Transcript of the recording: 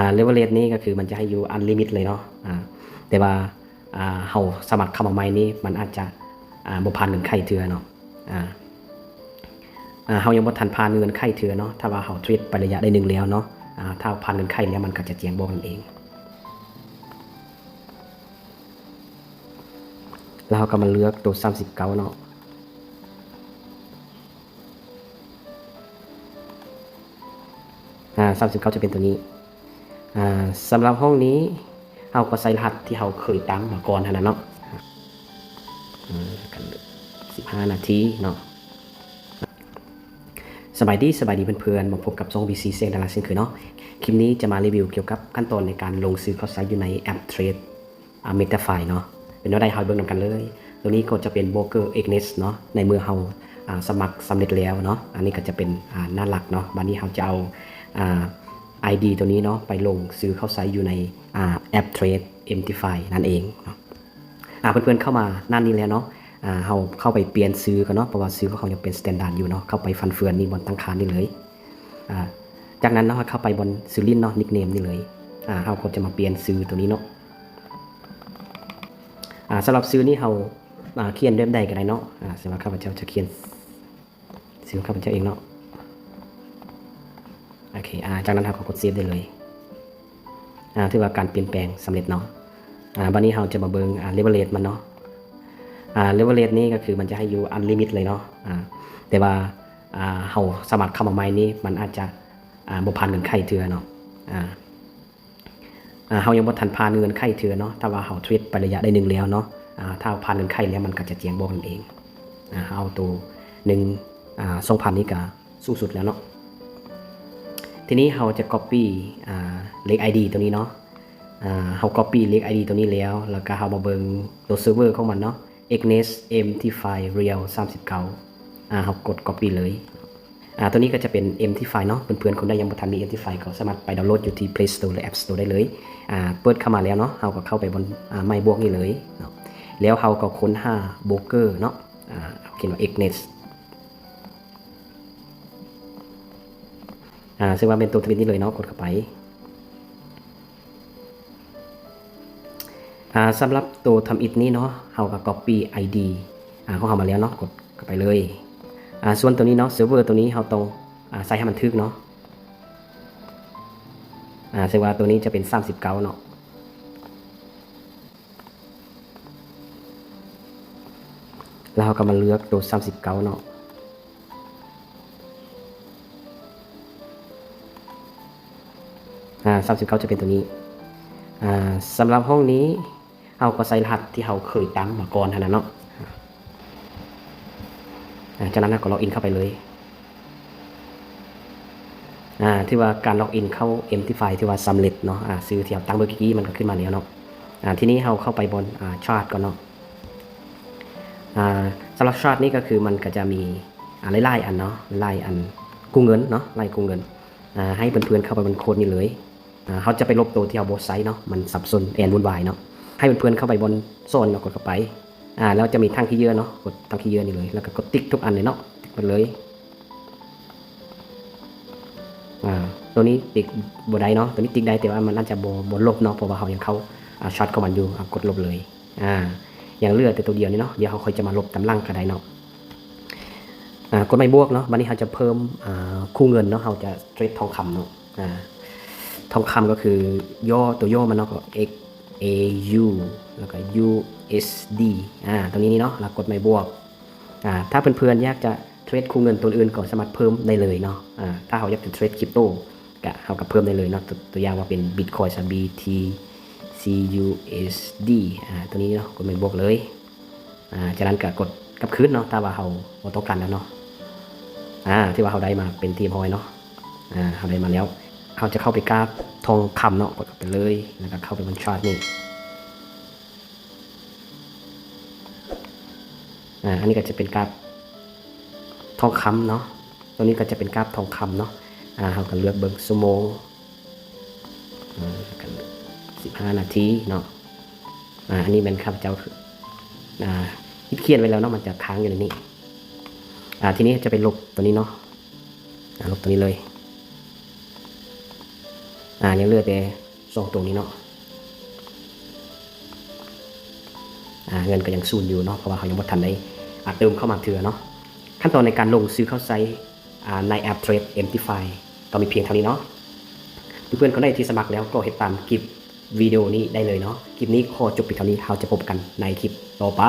ອ່າ leverage ນີ້ກໍຄືມັນຈະໃຫ້ຢູ່ unlimit ເລີຍເນາະ ອ່າ ແຕ່ວ່າ ອ່າ ເຮົາສະໝັກເຂົ້າມາໃໝ່ນີ້ ມັນອາດຈະ ອ່າ ບໍ່ຜ່ານເງື່ອນໄຂເທື່ອເນາະ ອ່າ ອ່າ ເຮົາຍັງບໍ່ທັນຜ່ານເງື່ອນໄຂເທື່ອເນາະ ຖ້າວ່າເຮົາເທຣດໄປໄລຍະໃດໜຶ່ງແລ້ວເນາະ ອ່າ ຖ້າຜ່ານເງື່ອນໄຂແລ້ວ ມັນກໍຈະແຈ້ງບອກນັ້ນເອງ ແລ້ວເຮົາກໍມາເລືອກໂຕສາມສິບເກົ້າເນາະ ອ່າ ສາມສິບເກົ້າຈະເປັນໂຕນີ້ ອ່າ ສຳລັບຫ້ອງນີ້ ເຮົາກໍໃສ່ລະຫັດທີ່ເຮົາເຄີຍຕັ້ງມາກ່ອນຫັ້ນນະເນາະ ອ່າ ສິບຫ້ານາທີເນາະ. ສະບາຍດີ ສະບາຍດີເພື່ອນໆ ມາພົບກັບຊ່ອງ VC ສຽງດາລາເຊັ່ນເຄີຍເນາະ. ຄລິບນີ້ຈະມາຣີວິວກ່ຽວກັບຂັ້ນຕອນໃນການລົງຊື້ເຂົ້າໃຊ້ຢູ່ໃນແອັບເທຣດ ອ່າ MetaFi ເນາະ ເປັນແນວໃດ ເຮົາເບິ່ງນຳກັນເລີຍ. ໂຕນີ້ກໍຈະເປັນໂບຣກເກີ Exness ເນາະ ໃນເມື່ອເຮົາ ອ່າ ສະໝັກສຳເລັດແລ້ວເນາະ ອັນນີ້ກໍຈະເປັນ ອ່າ ໜ້າຫຼັກເນາະ. ບາດນີ້ເຮົາຈະເອົາ ອ່າ ໄອດີ ໂຕນີ້ເນາະ ໄປລົງຊື້ເຂົ້າໃຊ້ຢູ່ໃນ ອ່າ ແອັບເທຣດ MetaFi ນັ້ນເອງເນາະ. ອ່າ ເພື່ອນໆເຂົ້າມາໜ້ານີ້ແລ້ວເນາະ ອ່າ ເຮົາເຂົ້າໄປປ່ຽນຊື່ກ່ອນເນາະ ເພາະວ່າຊື່ຂອງເຮົາຍັງເປັນ standard ຢູ່ເນາະ. ເຂົ້າໄປຟັນເຟືອນນີ້ ບ່ອນຕັ້ງຄ່ານີ້ເລີຍ. ອ່າ ຈາກນັ້ນເນາະ ເຮົາເຂົ້າໄປບ່ອນຊື່ຫຼິ້ນເນາະ ນິກເນມນີ້ເລີຍ. ອ່າ ເຮົາກໍຈະມາປ່ຽນຊື່ໂຕນີ້ເນາະ. ອ່າ ສຳລັບຊື່ນີ້ເຮົາ ອ່າ ຂຽນແບບໃດກໍໄດ້ເນາະ. ອ່າ ສຳລັບຂ້າພະເຈົ້າຈະຂຽນຊື່ຂອງຂ້າພະເຈົ້າເອງເນາະ. ໂອເຄ ອ່າ ຈາກນັ້ນເຮົາກໍກົດເຊບໄດ້ເລີຍ. ອ່າ ຖືວ່າການປ່ຽນແປງສຳເລັດເນາະ. ອ່າ ບາດນີ້ເຮົາຈະມາເບິ່ງ ອ່າ leverage ມັນເນາະ. ອ່າ leverage ນີ້ກໍຄືມັນຈະໃຫ້ຢູ່ unlimit ເລີຍເນາະ. ອ່າ ແຕ່ວ່າ ອ່າ ເຮົາສະໝັກເຂົ້າມາໃໝ່ນີ້ ມັນອາດຈະ ອ່າ ບໍ່ຜ່ານເງື່ອນໄຂເທື່ອເນາະ. ອ່າ ອ່າ ເຮົາຍັງບໍ່ທັນຜ່ານເງື່ອນໄຂເທື່ອເນາະ. ຖ້າວ່າເຮົາເທຣດໄປໄລຍະໃດໜຶ່ງແລ້ວເນາະ ອ່າ ຖ້າຜ່ານເງື່ອນໄຂແລ້ວ ມັນກໍຈະແຈ້ງບອກນັ້ນເອງ. ອ່າ ເຮົາເອົາໂຕໜຶ່ງ ອ່າ ສອງພັນນີ້ກໍສູງສຸດແລ້ວເນາະ. ທີນີ້ເຮົາຈະ copy ອ່າ ເລກ ໄອດີ ໂຕນີ້ເນາະ. ອ່າ ເຮົາ copy ເລກ ໄອດີ ໂຕນີ້ແລ້ວ ແລ້ວກໍເຮົາມາເບິ່ງໂຕ server ຂອງມັນເນາະ Exness MetaFi Real ສາມສິບເກົ້າ. ອ່າ ເຮົາກົດ copy ເລີຍ. ອ່າ ໂຕນີ້ກໍຈະເປັນ MetaFi ເນາະ. ເພື່ອນໆຄົນໃດຍັງບໍ່ທັນມີ MetaFi ກໍສາມາດໄປດາວໂຫຼດຢູ່ທີ່ Play Store ຫຼື App Store ໄດ້ເລີຍ. ອ່າ ເປີດເຂົ້າມາແລ້ວເນາະ ເຮົາກໍເຂົ້າໄປບ່ອນ ອ່າ ໄມ້ບວກນີ້ເລີຍເນາະ ແລ້ວເຮົາກໍຄົ້ນຫາໂບຣກເກີເນາະ. ອ່າ ເຮົາຂຽນວ່າ Exness ອ່າ ເຊິ່ງວ່າແມ່ນໂຕທຳອິດນີ້ເລີຍເນາະ ກົດເຂົ້າໄປ. ອ່າ ສຳລັບໂຕທຳອິດນີ້ເນາະ ເຮົາກໍ copy ໄອດີ ອ່າ ຂອງເຮົາມາແລ້ວເນາະ ກົດເຂົ້າໄປເລີຍ. ອ່າ ສ່ວນໂຕນີ້ເນາະ server ໂຕນີ້ເຮົາຕ້ອງ ອ່າ ໃສ່ໃຫ້ມັນຖືກເນາະ. ອ່າ ເຊິ່ງວ່າໂຕນີ້ຈະເປັນສາມສິບເກົ້າເນາະ ແລ້ວເຮົາກໍມາເລືອກໂຕສາມສິບເກົ້າເນາະ. ອ່າ ສາມສິບເກົ້າຈະເປັນໂຕນີ້. ອ່າ ສຳລັບຫ້ອງນີ້ ເຮົາກໍໃສ່ລະຫັດທີ່ເຮົາເຄີຍຕັ້ງມາກ່ອນຫັ້ນນະເນາະ. ອ່າ ຈາກນັ້ນເຮົາກໍ log in ເຂົ້າໄປເລີຍ. ອ່າ ຖືວ່າການ log in ເຂົ້າ MetaFi ຖືວ່າສຳເລັດເນາະ. ອ່າ ຊື່ທີ່ເຮົາຕັ້ງເມື່ອກີ້ມັນກໍຂຶ້ນມາແລ້ວເນາະ. ອ່າ ທີນີ້ເຮົາເຂົ້າໄປບ່ອນ ອ່າ chart ກ່ອນເນາະ. ອ່າ ສຳລັບ chart ນີ້ກໍຄືມັນກໍຈະມີ ອ່າ ຫຼາຍໆອັນເນາະ ຫຼາຍອັນ ກູ້ເງິນເນາະ ຫຼາຍກູ້ເງິນ. ອ່າ ໃຫ້ເພື່ອນໆເຂົ້າໄປບ່ອນໂຄດນີ້ເລີຍ. ອ່າ ເຮົາຈະໄປລົບໂຕທີ່ເຮົາບໍ່ໃຊ້ເນາະ ມັນສັບສົນແອນວຸ່ນວາຍເນາະ. ໃຫ້ເພື່ອນໆເຂົ້າໄປບ່ອນສອນເນາະ ກົດເຂົ້າໄປ. ອ່າ ແລ້ວຈະມີຖັງຂີ້ເຫຍື້ອເນາະ ກົດຖັງຂີ້ເຫຍື້ອນີ້ເລີຍ ແລ້ວກໍກົດຕິກທຸກອັນເລີຍເນາະ ຕິກໝົດເລີຍ. ອ່າ ໂຕນີ້ຕິກບໍ່ໄດ້ເນາະ ໂຕນີ້ຕິກໄດ້ ແຕ່ວ່າມັນອາດຈະບໍ່ ບໍ່ລົບເນາະ ເພາະວ່າເຮົາຍັງເຂົ້າ ອ່າ chart ຂອງມັນຢູ່. ອ່າ ກົດລົບເລີຍ. ອ່າ ຍັງເຫຼືອແຕ່ໂຕດຽວນີ້ເນາະ ດຽວເຮົາຄ່ອຍຈະມາລົບຕາມຫຼັງກໍໄດ້ເນາະ. ອ່າ ກົດໄມ້ບວກເນາະ. ບາດນີ້ເຮົາຈະເພີ່ມ ອ່າ ຄູ່ເງິນເນາະ ເຮົາຈະເທຣດທອງຄຳເນາະ. ອ່າ ທອງຄຳກໍຄືຫຍໍ້ ຕົວຫຍໍ້ມັນເນາະ ກໍ X A U ແລ້ວກໍ U S D. ອ່າ ຕົວນີ້ນີ້ເນາະ ແລ້ວກົດໄມ້ບວກ. ອ່າ ຖ້າເພື່ອນໆຢາກຈະເທຣດຄູ່ເງິນຕົວອື່ນກໍສາມາດເພີ່ມໄດ້ເລີຍເນາະ. ອ່າ ຖ້າເຮົາຢາກຈະເທຣດຄຣິບໂຕ ກະ ເຮົາກໍເພີ່ມໄດ້ເລີຍເນາະ. ຕົວ ຕົວຢ່າງວ່າເປັນ Bitcoin ຊະ B T C U S D. ອ່າ ຕົວນີ້ເນາະ ກົດໄມ້ບວກເລີຍ. ອ່າ ຈາກນັ້ນກໍກົດກັບຄືນເນາະ ຖ້າວ່າເຮົາບໍ່ຕ້ອງການແລ້ວເນາະ. ອ່າ ຖືວ່າເຮົາໄດ້ມາເປັນທີ່ຮຽບຮ້ອຍເນາະ. ອ່າ ເຮົາໄດ້ມາແລ້ວ ເຮົາຈະເຂົ້າໄປກາບທອງຄຳເນາະ ກົດເຂົ້າໄປເລີຍ ແລ້ວກໍເຂົ້າໄປບ່ອນ chart ນີ້. ອ່າ ອັນນີ້ກໍຈະເປັນກາບທອງຄຳເນາະ ຕົວນີ້ກໍຈະເປັນກາບທອງຄຳເນາະ. ອ່າ ເຮົາກໍເລືອກເບິ່ງຊົ່ວໂມງ ອ່າ ກໍສິບຫ້ານາທີເນາະ. ອ່າ ອັນນີ້ແມ່ນຂ້າພະເຈົ້າ ອ່າ ຄິດຂຽນໄວ້ແລ້ວເນາະ ມັນຈະຄ້າງຢູ່ໃນນີ້. ອ່າ ທີນີ້ຈະໄປລົບຕົວນີ້ເນາະ. ອ່າ ລົບຕົວນີ້ເລີຍ. ອາ ຍັງເຫຼືອແຕ່ສອງໂຕນີ້ເນາະ. ອາ ເງິນກໍຍັງສູນຢູ່ເນາະ ເພາະວ່າເຮົາຍັງບໍ່ທັນໄດ້ ອາ ເຕີມເຂົ້າມາເທື່ອເນາະ. ຂັ້ນຕອນໃນການລົງຊື່ເຂົ້າໃຊ້ ອາ ໃນແອັບເທຣດເອັມທີຟາຍ ກໍມີພຽງເທົ່ານີ້ເນາະ. ເພື່ອນໆຄົນໃດທີ່ສະໝັກແລ້ວກໍເຮັດຕາມຄລິບວິດີໂອນີ້ໄດ້ເລີຍເນາະ. ຄລິບນີ້ຂໍຈົບພຽງເທົ່ານີ້ ເຮົາຈະພົບກັນໃນຄລິບຕໍ່ໄປ.